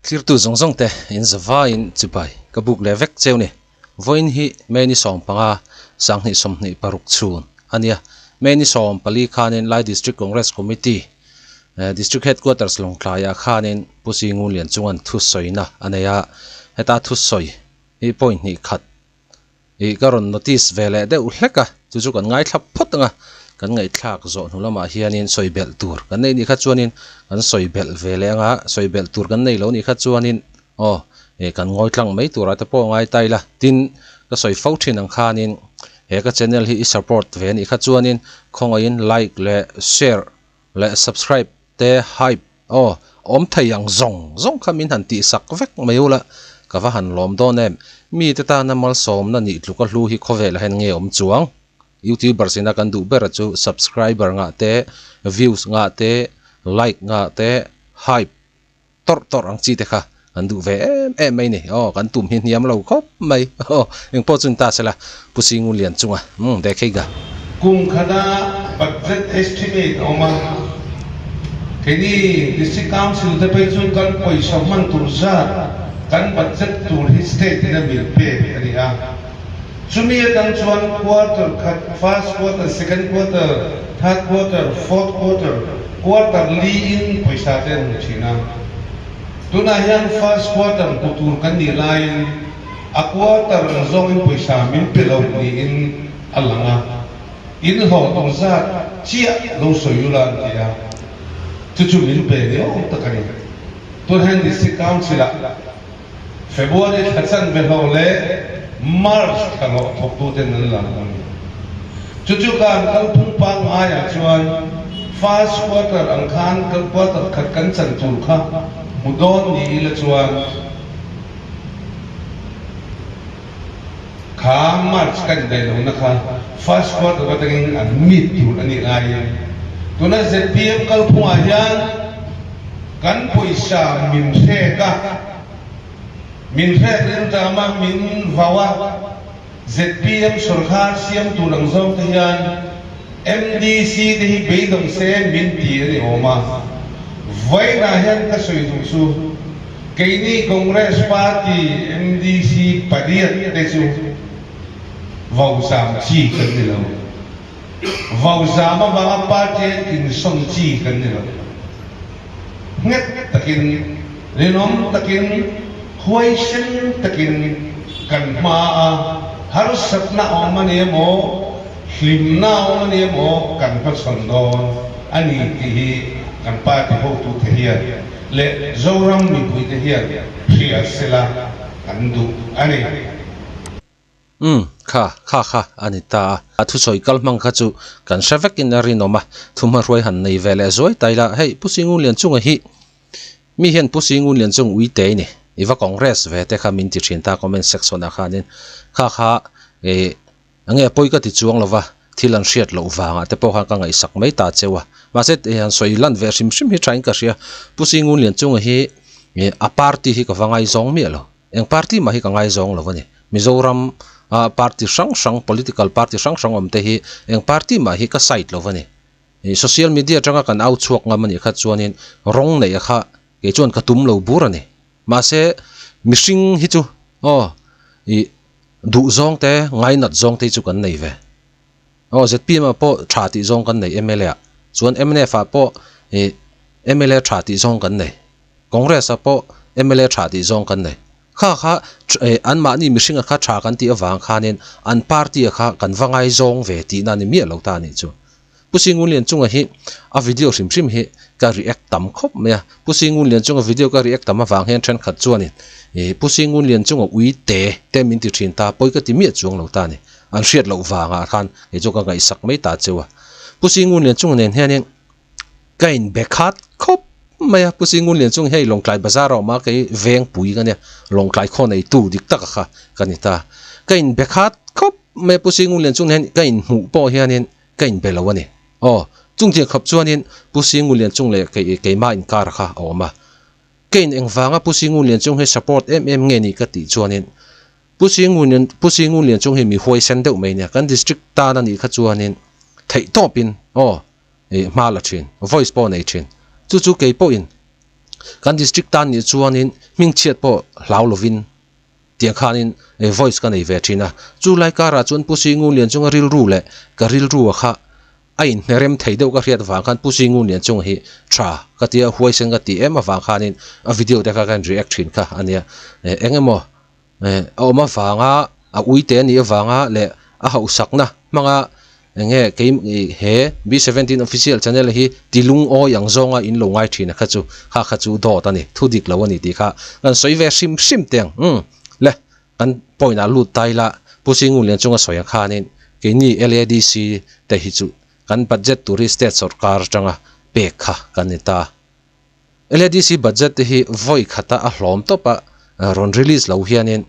Thlirtu zawng zawng te in zavaiin chibai ka buk leh vek cheu ni. Vawiin hi May ni 15, 2026 chhun a nia. May ni 14 khanin Lai District Congress Committee, District Headquarters Lawngtlaiah khanin Pu Singunlian chungan thusawina a nei a. Heta thusawi hi point hnih khat Ih ka rawn notice ve leh deuh hlek a, chu chu kan ngaithla phawt ang a, kan ngaihthlak zawh hnu lamah hianin sawi belh tur kan nei nih kha chuanin kan sawi belh ve leh ang a, sawi belh tur kan nei lo nih kha chuanin aw ih kan ngawi tlang mai turah te pawh ngai ta ila, tin ka sawi fo thin ang khanin he ka channel hi i support ve nih kha chuanin khawngaihin like leh share leh subscribe te hype Aw, awm thei ang zawng zawng kha min han tihsak vek mai ula, ka va han lawm dawn em. Mite tana malsawmna nih tluka hlu hi khawvelah hian nge awm chuang? Youtubers ina kan duh bera chu subscriber ngah te, views ngah te, like ngah te, hype tawrh tawrh ang chi te kha kan duh ve em em mai ni. Aw, kan tum hi hniam lo khawp mai. Aw, engpawh chu ni ta sela, Pu Singunlian chunga umm dekheiga. Kum khata budget estimate a awm a, keini District Council te phei chu kan pawisa hman tur zat kan budget tur hi state in a mil pek a ni a. Chumi atang chuan quarter khat, first quarter, second quarter, third quarter, fourth quarter, quarter li in pawisa te an hmu thin a. Tunah hian first quarter hmu tur kan nih laiin a quarter ang zawngin pawisa min pe lo niin a lang a, in hlawh tur zat chiah lo sawi ula an ti a, chu chu min pe ni awm tak a ni. Tun hian District Council-ah February thla chanve hlawh leh March thla hlawh thawktuten an la a ni. Chu chu kan kalphung pangaiah chuan first quarter ang khan quarter khat kan chan tur kha hmu dawn ni ila chuan kha March kan indaih lohna kha first quarter atangin an meet tur a nih laiin tuna zpm kalphungah hian kan pawisa min hrek a, min hrek rilṭam a, min vau a. Zpm sawrkar siam tur ang zawng te hian MDC te hi beidawng se min ti a ni awm a. Vawiinah hian ka sawi duh chu keini Congress Party MDC pariat te chu vauzam chi kan ni lo. Vauzam avanga party a insawn chi kan ni lo. Nghet takin, rinawm takin, huaisen takin kan hma a, harsatna a awm a ni emaw, hlimna a awm a ni emaw kan hmachhawn dawn a ni tih hi kan party hotute hian leh Zoram mipuite hian hria sela kan duh a ni. Umm, kha, kha kha a ni ta a. A thusawi kal hmang kha chu kan hre vekin a rinawm a, thuhmahruai han nei ve leh zuai ta ila, hei Pu Singunlian chunga hi mi hian Pu Singunlian chung ui te i ni, i va Congress ve te kha min ti thin ta comment section ah khanin kha kha ih enge pawi ka ti chuang lova thil an hriat loh vangah te pawh khan ka ngaihsak mai ta cheu a, mahse han sawi lan ve hrim hrim hi thain ka hria, Pu Singunlian chunga hi ih a party hi ka va ngaizawng miah lo. Eng party mah hi ka ngaizawng lo a ni. Mizoram a party hrang hrang, political party hrang hrang awm te hi eng party mah hi ka side lo a ni. Ih social media atanga kan au chhuak ngam a nih kha chuanin rawng neih a kha kei chuan ka tum lo bur a ni. Mahse mihring hi chu aw ih duh zawng te ngainat zawng te hi chu kan nei ve. Aw zpm ah pawh tha tih zawng kan nei mla ah chuan mnf ah pawh ih mla tha tih zawng kan nei. Congress ah pawh mla tha tih zawng kan nei. Kha kha anmahni mihringa kha tha kan tih avang khanin an party a kha kan va ngaizawng ve tihna a ni miah lo ta a nih chu. Pu Singunlian chunga hi a video hrim hrim hi ka react tam khawp mai a. Pu Singunlian chunga video ka react tam avang hian thenkhat chuanin ih Pu Singunlian chunga ui te te min ti thin ta pawi ka ti miah chuang lo ta a ni. An hriat loh vangah khan kei chu ka ngaihsak mai ta cheu a. Pu Singunlian chunga nen hianin Ka in be khat khawp mai a, Pu Singunlian chung hei Lawngtlai bazar a awm a, kei Vengpui ka nia, Lawngtlai khaw neitu dik tak a kha ka ni ta. Ka in be khat khawp mai a, Pu Singunlian chung hian ka in hmuh pawh hianin ka in be lo a ni. Aw, chung thil khawp chuanin Pu Singunlian chung leh keimah inkar kha a awm a. Ka in engvanga Pu Singunlian chung hi support em em nge ni ka tih chuanin Pu Singunlian Pu Singunlian chung hi mi huaisen deuh mai nia, kan district tan a nih kha chuanin theihtawpin aw, ih hma la thin, voice pawh nei thin. Chu chu kei pawhin Kan district tan nih chuanin hmingchhiat pawh hlau lovin tiang khanin voice ka nei ve thin a. Chu lai karah chuan Pu Singunlian chunga rilru leh ka rilrua kha a inhnerem thei deuh ka hriat vang khan Pu Singunlian chunga hi tha ka tia huaisen ka tih em avang khanin a video te kha ka react thin kha a nia. Eng emaw a awm avanga a uite a nih avanga leh a hauhsakna hmanga eng nge kei he B seventeen official channel hi ti lungawi ang zawnga in lo ngai thin a kha chu kha kha chu dawt a ni thu dik lo a ni tih kha kan sawi ve hrim hrim teh ang umm le kan point ah lut ta ila Pu Singunlian chunga sawi ang khanin keini LADC te hi chu kan budget tur hi state sorkar atanga pek kha kan ni ta. LADC budget te hi vawi khata a hlawm tawp a, rawn release lo hianin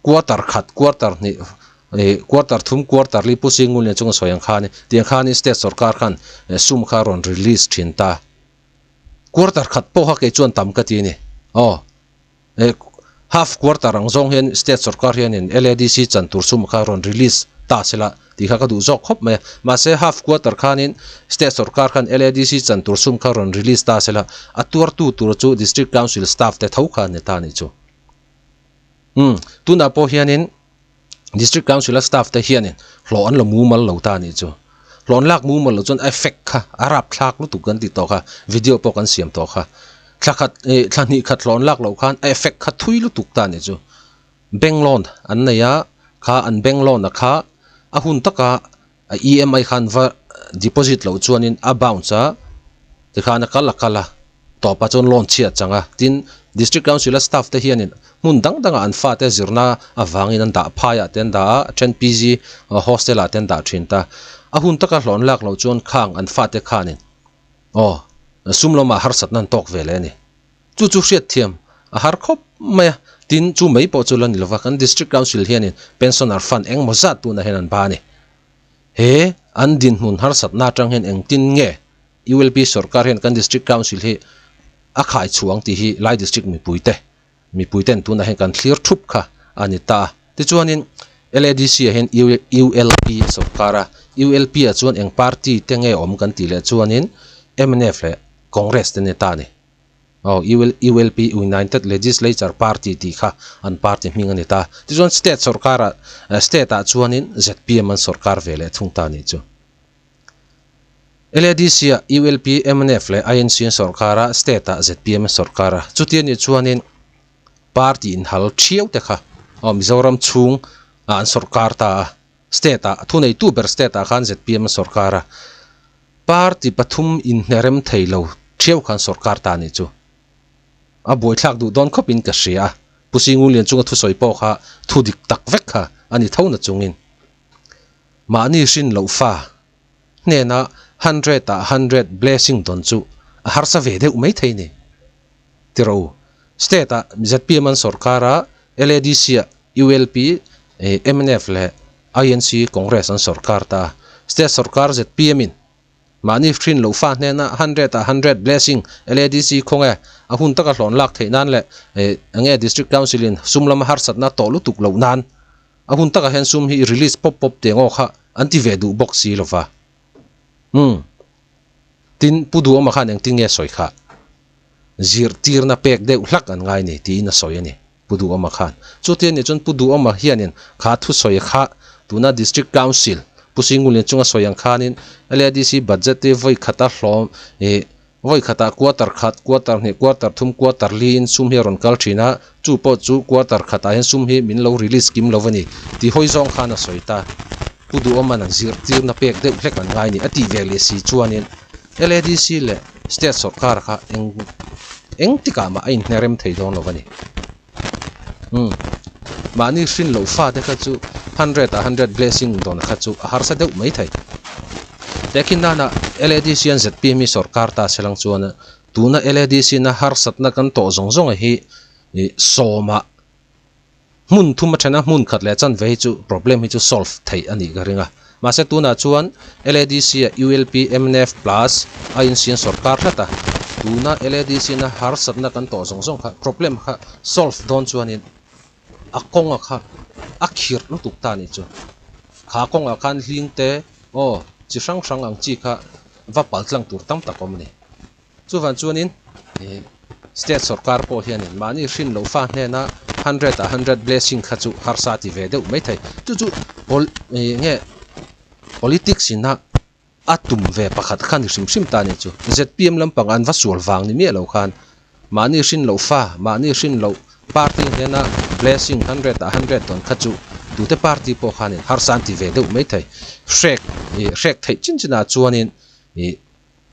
quarter khat, quarter hnih, ih quarter thum, quarter li Pu Singunlian chunga sawi ang khanin tiang khanin state sorkar khan sum kha rawn release thin ta. Quarter khat pawh kha kei chuan tam ka ti a ni. Aw. Half quarter ang zawng hian state sorkar hianin LADC chan tur sum kha rawn release ta sela tih kha ka duh zawk khawp mai a. Mahse half quarter khanin state sorkar khan LADC chan tur sum kha rawn release ta sela a tuartu tur chu district council staff te tho kha ni ta nih chu. Umm tunah pawh hianin district council a staff te hianin hlawh an la mumal lo ta nih chu. Hlawh an lak mumal loh chuan effect kha a rapthlak lutuk kan ti tawh kha, video pawh kan siam tawh kha. Thla khat eh thla hnih khat hlawh an lak loh khan a effect kha thui lutuk ta nih chu. Bank loan an nei a, kha an bank loan a kha a hun taka a EMI khan va deposit loh chuanin a bounce a, tikhan a kal a kal a, tawpah chuan loan chhiat chang a. Tin, District Council a staff te hianin hmun dang dangah an fate zirna avangin an dah phaiah te an dah a, then PG hostel ah te an dah thin ta. A hun taka hlawh an lak loh chuan khang an fate khanin aw sum lamah harsatna an tawk ve leh a ni. Chu chu hriatthiam a har khawp mai a, tin chu mai pawh chu la ni lova kan District Council hianin Pensioner Fund engmaw zat tunah hian an ba a ni. He an dinhmun harsatna atang hian engtin nge ULP sorkar hian kan District Council hi a khai chhuang tih hi Lai District mipuite mipuiten tunah hian kan thlir thup kha a ni ta a. Tichuanin LADC ah hian ULP a sorkar a, ULP ah chuan eng party te nge awm kan tih leh chuanin mnf leh Congress te ni ta a ni. Aw, ULP, United Legislature Party tih kha an party hming a ni ta. Tichuan state sorkarah, state ah chuanin zpm an sorkar ve leh thung ta a nih chu. LADC ah ULP, mnf leh INC an sorkar a, state ah zpm an sorkar a. Chuti a nih chuanin party inhal thiau te kha aw Mizoram chhung ah an sorkar ta a. State ah, thuneitu ber state ah khan zpm an sorkar a. Party pathum inhnerem thei lo thiau khan sorkar ta nih chu a buaithlak duh dawn khawpin ka hria a, Pu Singunlian chunga thusawi pawh kha thu dik tak vek kha a ni tho na chungin mahni hrin loh fa hnena hundred ah hundred blessing dawn chu a harsa ve deuh mai thei ni tiro. State ah zpm an sorkar a, LADC ah ULP, mnf leh INC Congress an sorkar ta a, state sorkar zpm in mahni hrin loh fa hnena hundred ah hundred blessing LADC khawnge a hun taka hlawn lak theih nan leh enge district council in sum lama harsatna tawh lutuk loh nan a hun takah hian sum hi release pawp pawp teh ngaw kha an ti ve duh bawk si lova. Umm. Tin, Pu Duhawma khan engtin nge sawi kha? Zirtirna pek deuh hlak an ngai ni tiin a sawi a ni. Pu Duhawma khan. Chuti a nih chuan Pu Duhawma hianin kha thusawi kha tuna District Council Pu Singunlian chunga sawi ang khanin LADC budget hi vawi khata hlawm ih vawi khatah quarter khat, quarter hnih, quarter thum, quarter li in sum hi a rawn kal thin a, chu pawh chu quarter khatah hian sum hi min lo release kim lo a ni tih hawi zawng khan a sawi ta. Pu Duhawma'n an zirtirna pek deuh hlek an ngai ni a tih ve leh si chuanin LADC leh State sorkar kha eng eng tikah mah a inhnerem thei dawn lo a ni. Umm mahni hrin loh fate kha chu hundred ah hundred blessing dawn kha chu a harsa deuh mai thei. Tehkhin nana LADC an zpm hi sorkar ta se lang chuan tuna LADC na harsatna kan tawh zawng zawng hi ih sawmah Hmun thum a then a, hmun khat leh chanve hi chu problem hi chu solve theih a nih ka ring a. Mahse tunah chuan LADC ah ULP, mnf plus a insian sorkar tlat a, tuna LADC na harsatna kan tawh zawng zawng kha problem kha solve dawn chuanin a kawnga kha a khirh lutuk ta a nih chu. Kha kawngah khan hling te aw chi hrang hrang ang chi kha va pal tlang tur tam tak awm a ni. Chuvang chuanin ih. State sorkar pawh hianin mahni hrin loh fa hnena hundred ah hundred blessing kha chu harsa ti ve deuh mai thei. Chu chu pol nge politics ina a tum ve pakhat kha ni hrim hrim ta nih chu. Zpm lampang an va sual vang ni miah lo khan mahni hrin loh fa, mahni hrin loh party hnena blessing hundred ah hundred dawn kha chu tute party pawh khanin harsa an ti ve deuh mai thei. Hrek ih hrek theih chin chinah chuanin ih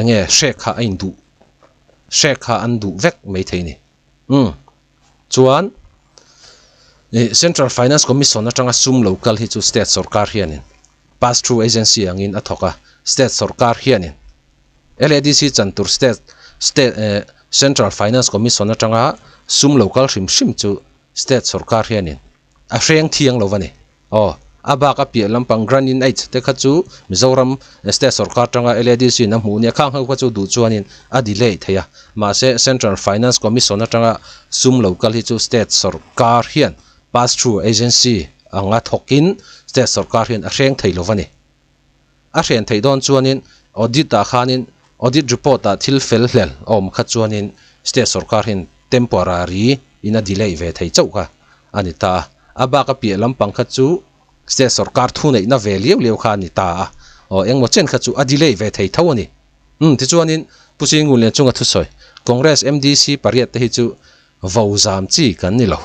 enge hrek kha a induh hrek kha an duh vek mai thei ni. Umm chuan ih Central Finance Commission atanga sum lo kal hi chu state sorkar hianin pass through agency angin a thawk a, state sorkar hianin LADC chan tur state state eh Central Finance Commission atanga sum lo kal hrim hrim chu state sorkar hianin a hreng thiang lo a ni. Aw, a bak a piah lampang Grant in Aid te kha chu Mizoram state sorkar tanga LADC in a hmuh nia khang ho kha chu duh chuanin a delay thei a. Mahse Central Finance Commission atanga sum lo kal hi chu state sorkar hian pass through agency anga thawkin state sorkar hian a hreng thei lo a ni. A hren theih dawn chuanin audit ah khanin audit report ah thil fel hlel a awm kha chuanin state sorkar hian temporary in a delay ve thei chauh kha a ni ta a. A bak a piah lampang kha chu state sorkar thu neihna ve liau liau kha a ni ta a. Aw engmaw chen kha chu a delay ve thei tho a ni. Umm tichuanin Pu Singunlian chunga thusawi Congress MDC pariat te hi chu vo zam chi kan ni lo.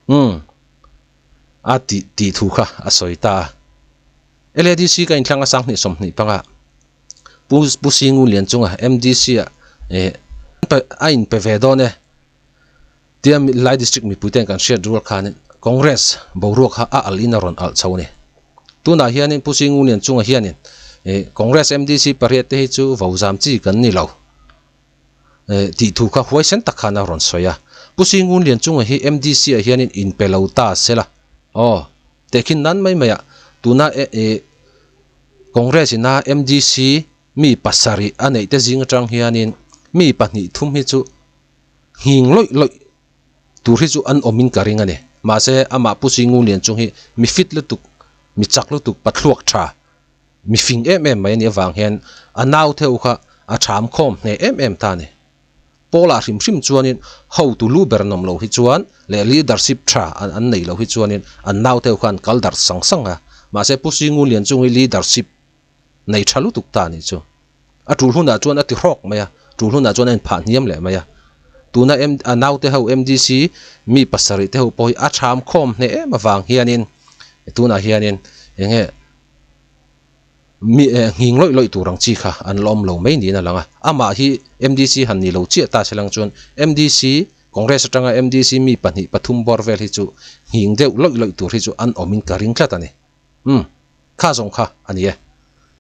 Umm a tih tih thu kha a sawi ta a. LADC ka inthlang a sanghnih 25 a Pu Pu Singu Lian chunga MDC ah eh a inpe ve dawn e tia Lai District mipui ten kan hriat rual khanin Congress boruak kha a alh in a rawn alh chho a ni. Tunah hianin Pu Singu Lian chunga hianin eh Congress MDC pariat te hi chu vo zam chi kan ni lo eh tih thu kha huaisen tak khan a rawn sawi a. Pu Singu Lian chunga hi MDC ah hianin inpe lo ta sela aw. Tehkhin nan mai mai ah tuna eh Congress ina MDC mi pasarih a neih te zing atang hianin mi pahnih thum hi chu nghing lawih lawih tur hi chu an awm in ka ring a ni. Mahse amah Pu Singu Lian chung hi mi fit lutuk, mi chak lutuk, pathluak tha, mi fing em em mai a nih avang hian a nau theuh kha a tham khawm hneh em em ta a ni. Pawlah hrim hrim chuanin hotu lu ber nawm lo hi chuan leh leadership tha an nei lo hi chuanin an naute ho khan kal darh sang sang a. Mahse Pu Singu Lian chung hi leadership nei tha lutuk ta a nih chu. A tul hunah chuan a ti hrawk mai a, tul hunah chuan a inphah hniam leh mai a. Tuna a naute ho MDC mi pasarih te ho pawh hi a tham khawm hneh em avang hianin tunah hianin enge Mi eh nghing lawih lawih tur ang chi kha an la awm lo mai niin a lang a. Amah hi MDC han ni lo chiah ta se lang chuan MDC, Congress atanga MDC mi pahnih pathum bawr vel hi chu nghing deuh lawih lawih tur hi chu an awmin ka ring tlat a ni. Umm, kha zawng kha a ni e.